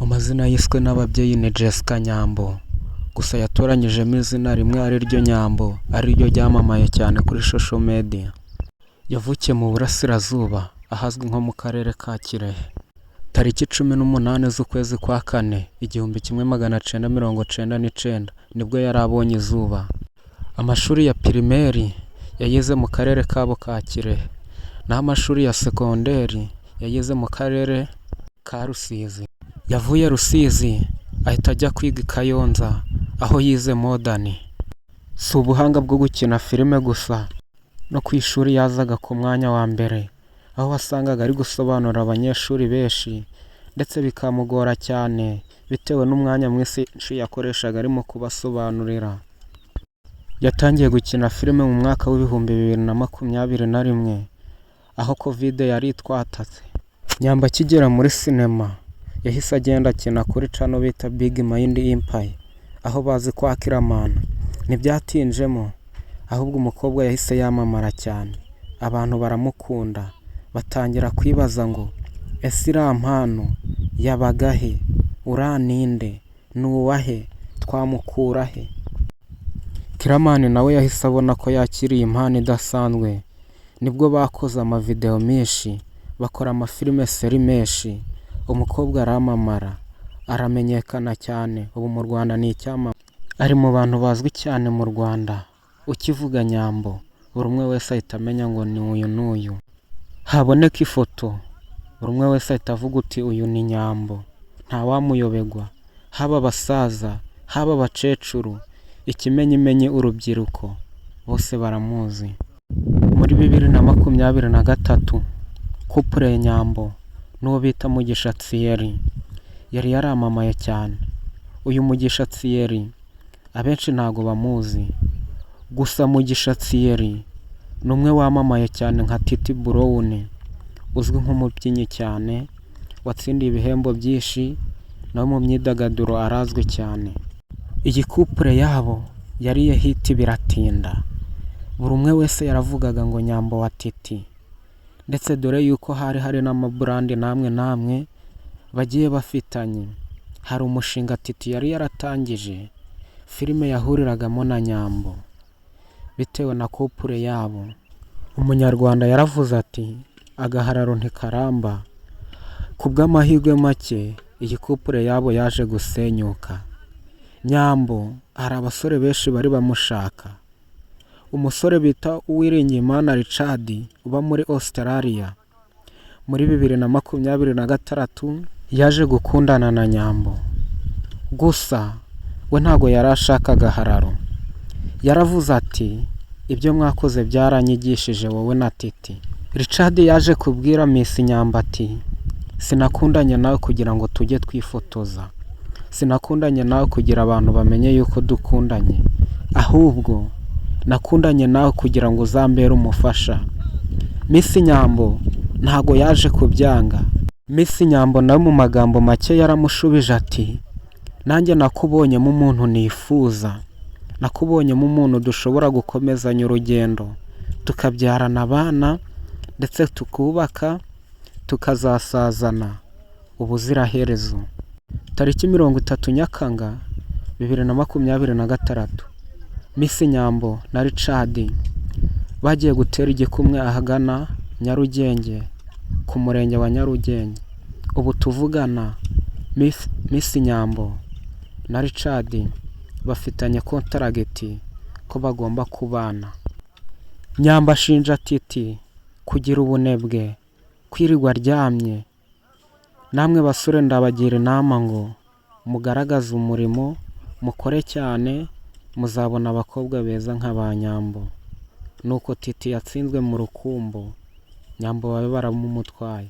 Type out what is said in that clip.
Mu mazina yiswe n'ababyeyi ni Jessica Nyambo, gusa yatoranyijemo izina rimwe ariryo Nyambo, ariryo ryamamaye cyane kuri social media. Yavukiye mu Burasirazuba ahazwi nko mu karere ka Kirehe. Tariki 18 z'ukwezi kwa kane 1999 nibwo yari abonye izuba. Amashuri ya primaire yayize mu karere kabo ka Kirehe, naho amashuri ya secondaire yayize mu karere ka Rusizi. Yavuye Rusizi ahita ajya kwiga i Kayonza aho yize Modern. Si ubuhanga bwo gukina filime gusa, no ku ishuri yazaga ku mwanya wa mbere, aho wasangaga ari gusobanurira abanyeshuri benshi ndetse bikamugora cyane bitewe n'umwanya mwinshi yakoreshaga arimo kubasobanurira. Yatangiye gukina filime mu mwaka w'2021 aho Covid yari itwatatse. Nyambo akigera muri sinema yahise agenda akina kuri channel bita Big Mind Empire, aho bazi kwa Killaman. Ntibyatinjemo ahubwo umukobwa yahise yamamara cyane, abantu baramukunda, batangira kwibaza ngo ese iriya mpano yabaga he? Uriya ni nde? Ni uwa he? Twamukura he? Killaman nawe yahise abona ko yakiriye impano idasanzwe, nibwo bakoze amavideo menshi, bakora amafilime series menshi, umukobwa aramamara, aramenyekana cyane, ubu mu Rwanda ni icyamamare. Ari mu bantu bazwi cyane mu Rwanda, ukivuga Nyambo buri umwe wese ahita amenya ngo ni uyu n'uyu. Haboneka ifoto buri umwe wese ahita avuga uti uyu ni Nyambo, ntawamuyoberwa, haba abasaza, haba abakecuru, ikimenyimenyi urubyiruko, bose baramuzi. Muri 2023 couple Nyambo n'uwo bita Mugisha Thierry yari yaramamaye cyane. Uyu Mugisha Thierry abenshi ntago bamuzi, gusa Mugisha Thierry ni umwe wamamaye cyane nka Titi Brown, uzwi nk'umubyinnyi cyane, watsindiye ibihembo byinshi, nawe mu myidagaduro arazwi cyane. Iyi couple yabo yariye hit biratinda, buri umwe wese yaravugaga ngo Nyambo wa Titi, ndetse dore yuko hari hari n'amabrand namwe namwe bagiye bafitanye. Hari umushinga Titi yari yaratangije, filime yahuriragamo na Nyambo bitewe na couple yabo. Umunyarwanda yaravuze ati agahararo ntikaramba, ku bw'amahirwe make iyi couple yabo yaje gusenyuka. Nyambo hari abasore benshi bari bamushaka. Umusore bita Uwiringiyimana Richard uba muri Australia, muri 2026 yaje gukundana na Nyambo, gusa we ntago yari ashaka agahararo. Yaravuze ati ibyo mwakoze byaranyigishije wowe na Titi. Richard yaje kubwira Miss Nyambo ati sinakundanye nawe kugira ngo tujye twifotoza, sinakundanye nawe kugira abantu bamenye yuko dukundanye, ahubwo nakundanye nawe kugira ngo uzambere umufasha. Miss Nyambo ntago yaje kubyanga. Miss Nyambo nawe mu magambo make yaramushubije ati nanjye nakubonyemo umuntu nifuza, nakubonyemo umuntu dushobora gukomezanya urugendo, tukabyarana abana ndetse tukubaka, tukazasazana ubuziraherezo. Tariki 30 Nyakanga 2026, Miss Nyambo na Richard bagiye gutera igikumwe ahagana Nyarugenge ku murenge wa Nyarugenge. Ubu tuvugana Miss Nyambo na Richard bafitanye contract ko bagomba kubana. Nyambo ashinja Titi kugira ubunebwe, kwirirwa aryamye. Namwe basore ndabagira inama ngo mugaragaze umurimo, mukore cyane, muzabona abakobwa beza nka ba Nyambo. Nuko Titi yatsinzwe mu rukumbo, Nyambo babe baramumutwaye.